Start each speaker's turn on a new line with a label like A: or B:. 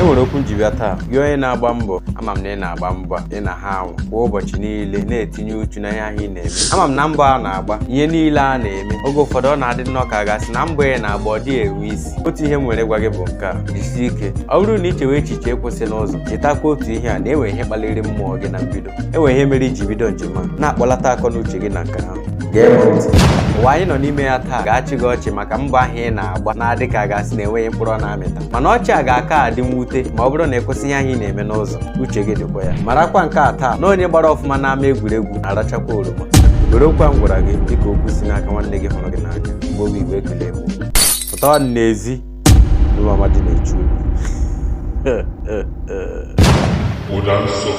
A: Enwere okwu m ji bịa taa. Gị onye na-agba mbọ, ama m na ị na-agba mbọ a, ị na ha anwa kwa ụbọchị niile na-etinye uchu na ihe ahụ ị na-eme. Ama m na mbọ a na-agba, ihe niile a na-eme, oge ụfọdụ ọ na-adị nnọọ ka a ga-asị na mbọ ị na-agba ọ dịghị enwe isi. Otu ihe m nwere ịgwa gị bụ nke a: jisie ike. Ọ bụrụ na i chewe echiche ịkwụsị n'ụzọ, chetakwa otu ihe a, na enwe ihe kpaliri mmụọ gị na mbido, enwe ihe mere iji bido njem a. Na-akpọlata akọ na uche gị na nke ahụ. Gee m ntị, ụwa anyị nọ n'ime ya taa ga-achị gị ọchị maka mbọ ahụ ị na-agba na-adị ka a ga-asị na enweghị mkpụrụ ọ na-amịta. Mana ọchị a ga-aka adị mwute ma ọ bụrụ na ị kwụsị ihe ahụ ị na-eme n'ụzọ. Uche gị dịkwa ya. Marakwa nke a taa, na onye gbara ọfụma n'ama egwuregwu na-arachakwa oroma. Were okwu a m gwara gị dịka okwu si n'aka nwanne gị hụrụ gị n'anya. Mgbe oge Igbo, ekele m. Pụtawa n'ezi n'ụwa dị na-echu.
B: Ụda nsọ.